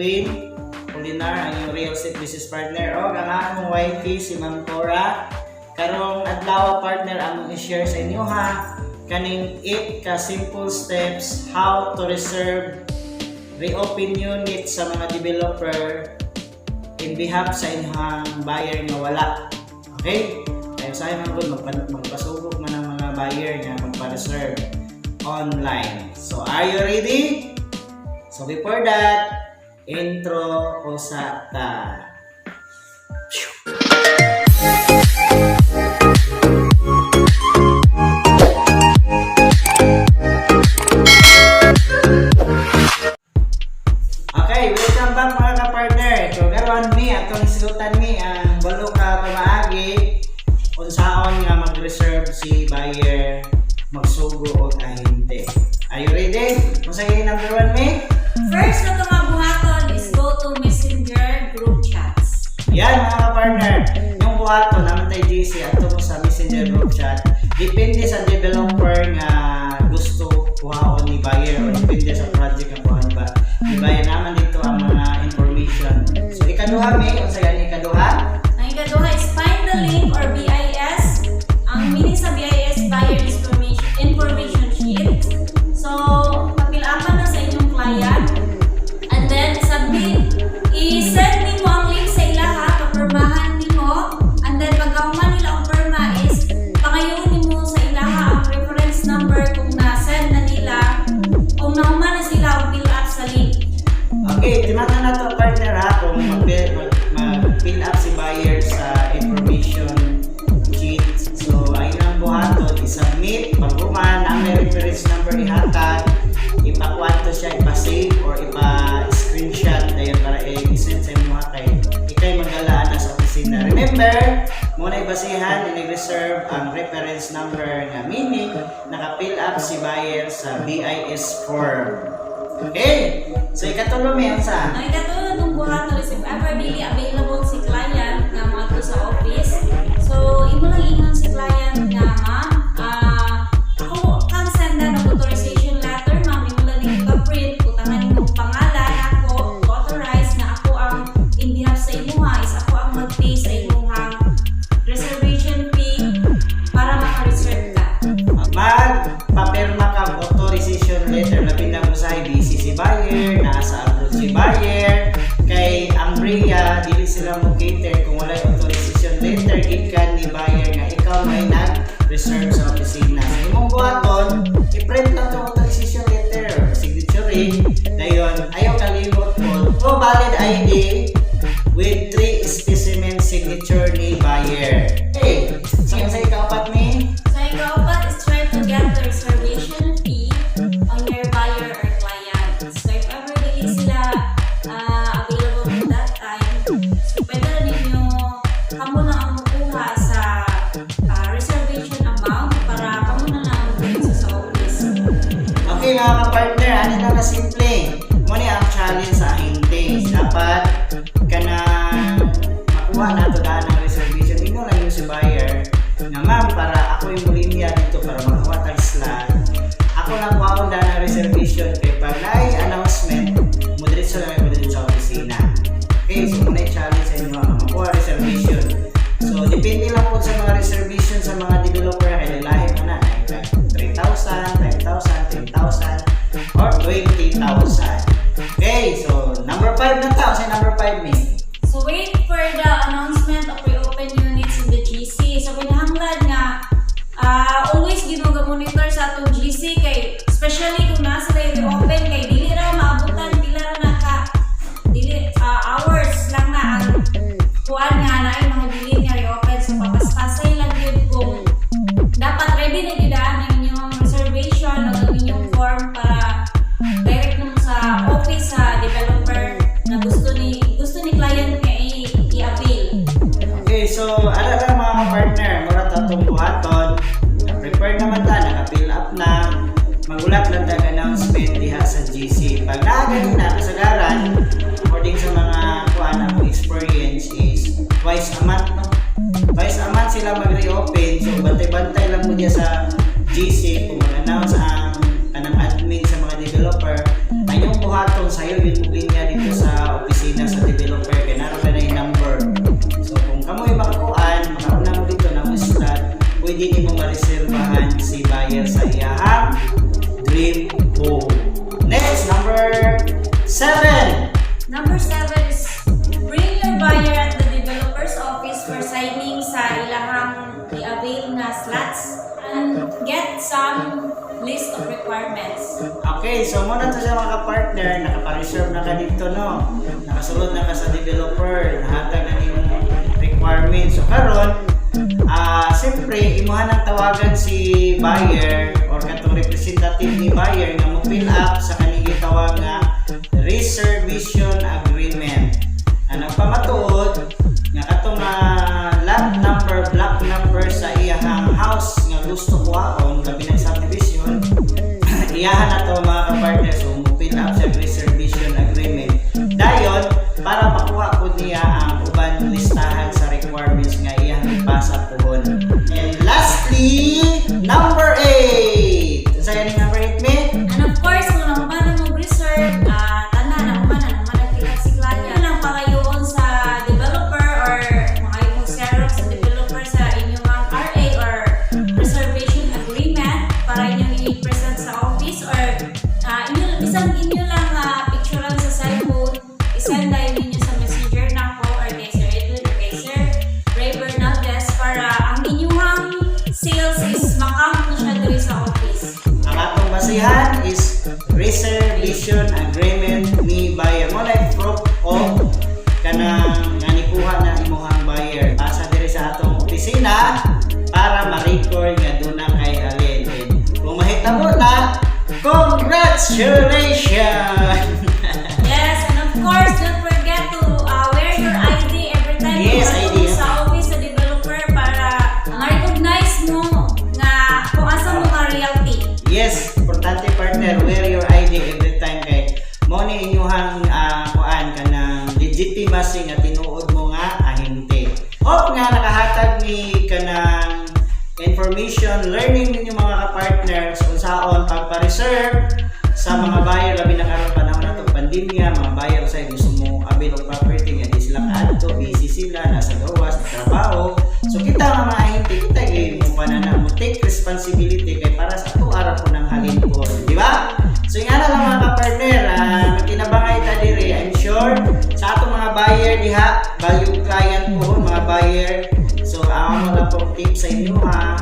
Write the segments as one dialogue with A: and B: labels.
A: Edwin Polinar, ang inyong real estate business partner. O, ang akong wifey, si Ma'am Cora. Karong adlaw, partner, among i-share sa inyo ha, kaning 8 ka simple steps how to reserve reopen unit sa mga developer in behalf sa inyong buyer nga wala. Okay? Kaya sa mga good, magpasugok man ang mga buyer nga magpa-reserve online. So, are you ready? So, before that, intro usa ta. Okay, welcome back, mga ka-partner. So, karon mi atong hisgutan mi ang walo ka pamaagi unsaon nga mag-reserve si buyer, magsugo og ahente. Are you ready? Unsa kay number 1 mi?
B: First na itong buhaton is go to Messenger group chats.
A: Yan, mga ka-partner, yung buhaton naman tayo GC ato mo sa Messenger group chat. Depende sa developer nga gusto kuhaon ni buyer o depende sa project nga kuhaon ba ni buyer naman dito ang mga information. So ikaduha mi, unsa gani ikaduha?
B: Ang ikaduha is find the link or BIS. Ang meaning sa BIS, Buyer Information Sheet. So, pa-fill-upan na sa inyong client. And then, submit. I-send nimo ang link sa ilaha, papirmahan nimo. And then, pagkahuman nila ang pirma is, pangayon nimo sa ilaha ang reference number kung na-send na nila, kung nahuman na sila ang fill up sa link.
A: Okay, timatan na to, partner, ha, kung mag-fill up si buyer sa information sheet. So, ayun ang buhaton, i-submit, pag human, ang may reference number ihatag, ipakwanto siya, ipa-save or ipa-screenshot dayon para i-send sa imo kay ikay magalaan na sa opisina. Remember, muna ibasihan in-reserve ang reference number nga meaning naka-fill up si buyer sa BIS form. Okay? So ikatulo mi, unsa?
B: Ang ikatulo ng buhaton is if ever dili available si client nga moadto sa office. So, imo lang ingon si client nga, "Ma'am, ako kang sendan og authorization letter, ma'am, imo lang ning ipa-print, butangan nimo ang pangalan ako, authorize nga ako ang in behalf sa imuha is ako ang mag-pay sa imuhang reservation fee para maka-reserve ka."
A: Magpapirma ka og authorization letter, labi na mo sa busy si buyer, nasa abroad si buyer, kay ang BREA dili sila mo cater kung walay authorization letter gikan ni buyer nga ikaw may nag-reserve sa opisina. Sa imong buhaton, i-print lang tong authorization letter, signature, dayon ayaw kalimot po o valid ID with three specimen signature ni buyer. Okay, so yung sa ikaapat mi?
B: So, ikaapat is try to get the reservation fee on your buyer or client. So, if ever dili sila available at that time, so pwede na ninyo, kamo na ang mukuha sa reservation amount para kamo na lang ang diretso sa office.
A: Okay, mga ka-partner, ano na na simple. Muna ang challenge sa ahente. Dapat kanang makuha na ito daan ang reservation. Ino lang yung si buyer nga, "Ma'am, para ako yung linya dito para makakuha tag slot. Ako lang kuha daan ang reservation kay pag naay announcement, mo diretso lang mo dito sa opisina." Okay, so muna yung challenge sa inyo ang makuha reservation. So, depende lang po sa mga reservation sa mga developer kay lahi mo na like 3,000, 5,000, 10,000, or 20,000. Okay, so number 5 na ta. Sa number 5 mi?
B: So wait for the announcement of reopen units in the GC. So kinahanglan nga always ginuga monitor sa atong GC kay especially kung nasa sila reopen kay dili ra maabutan, pila ra naka dili hours lang na ang kuan nga naay mga bilin nga reopen. So papaspasay lang gyud kung dapat ready na gyud ang inyong reservation o ang inyong form para direct mo sa office sa developer na gusto ni client nga i-avail.
A: Okay, so ala lang, mga ka-partner, mura ta itong buhaton. Prepare naman ta, naka-fill up na. Magulat lang tag announcement diha sa GC. Pag naagani na, kasagaran, according sa mga kuan akong experience is twice a month, no? Twice a month sila mag-reopen. So bantay-bantay lang mo diya sa GC kung mag-announce ang kanang admin sa mga developer. Ang inyong buhaton, sayo yun mo linya dito sa 7.
B: Number 7 is bring your buyer at the developer's office for signing sa ilahang i-avail nga slots and get some list of requirements.
A: Okay, so mao na to siya, mga ka-partner, nakapa-reserve na ka dito, no? Nakasulod na ka sa developer, nahatag na nimong requirements. So karon, siyempre imuha nang tawagan si buyer or katong representative ni buyer nga mo fill up sa kaning gitawag nga reservation agreement. Ang nagpamatuod nga katong lot number, block number sa iyahang house nga gusto kuhaon, labi ng subdivision, iyahan na to, mga ka-partner. So mo fill up siya reservation agreement dayon para makuha po niya ang uban listahan sa requirements nga iyang ipasa puhon. And lastly, number 8. Unsa ganing number 8, me?
B: And of course, kung nahuman na mo reserve, tanan, nahuman na fill si client. Lang pangayoon sa developer or mga mo xerox sa developer sa inyong RA or reservation agreement para inyong i-present sa office or inyo, bisan inyo lang picturean sa cellphone, isend dahil ninyo sa Messenger nako or kay Sir Edwin or kay Sir Ray Bernaldez para ang inyong sales is makount na siya diri sa office.
A: Ang atong basihan is reservation agreement ni buyer mo, like proof of kanang nga nikuha na imuhang buyer pasa diri sa atong opisina para ma-record nga duna kay halin. And kung mahitabo na, congratulations!
B: Yes, and of course, don't forget to wear your ID every time you
A: ID,
B: go sa office sa developer para ma-recognize mo nga kung asa mo nga realty.
A: Yes, importante, partner, wear your ID every time kay mo ni inyuhang kuan kanang legitimacy nga tinuod mo nga ahente. Hope nga nakahatag ni kanang information, learning ninyo, mga ka-partners, unsaon pagpa-reserve sa mga buyer, labi na karon panahon na pandemya, mga buyer sa gusto mo avail og property nga di sila kaadto, busy sila, nasa gawas, trabaho. So kita nga mga ahente, kita gyud mo panana mo take responsibility kay para sa ato ara po ng halin po, di ba? So ingana lang, mga ka-partner, magkinabangay ta diri, I'm sure sa atong mga buyer diha, value client po mga buyer. So ang mo lang pong tip sa inyo ha,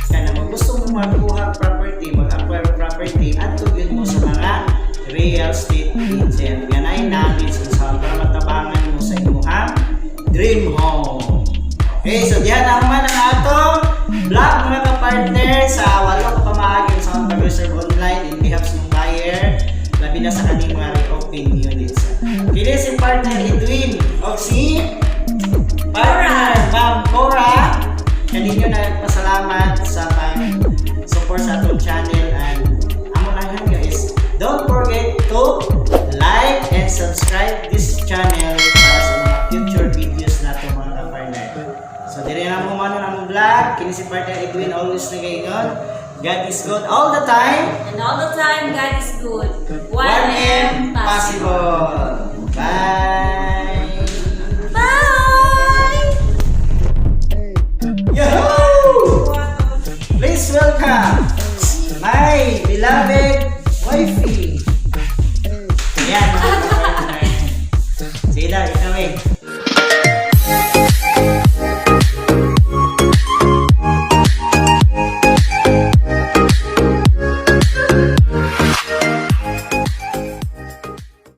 A: kana mo gusto mo magkuha property, mag-acquire property, adto gyud mo sa mga real estate agent nga naay knowledge unsa para matabangan mo sa imong dream home. Okay, so diha na human ang atong vlog, mga ka-partner, sa walo ka pamaagi sa pag-reserve online in behalf sa mga buyer, labi na sa kaning mga reopen units. Kini si partner Edwin o si partner Ma'am Cora kaninyo nagpasalamat sa pag-support sa atong channel, and amo lang guys, don't forget to like and subscribe this channel para sa mga future videos nato, mga ka-partner. So dire na mo man ang among vlog. Kini si partner Edwin, always nagaingon, God is good all the time.
B: And all the time, God is good.
A: 1M possible. Bye!
B: Bye!
A: Yahoo! Please welcome my beloved wifey. Yan, mga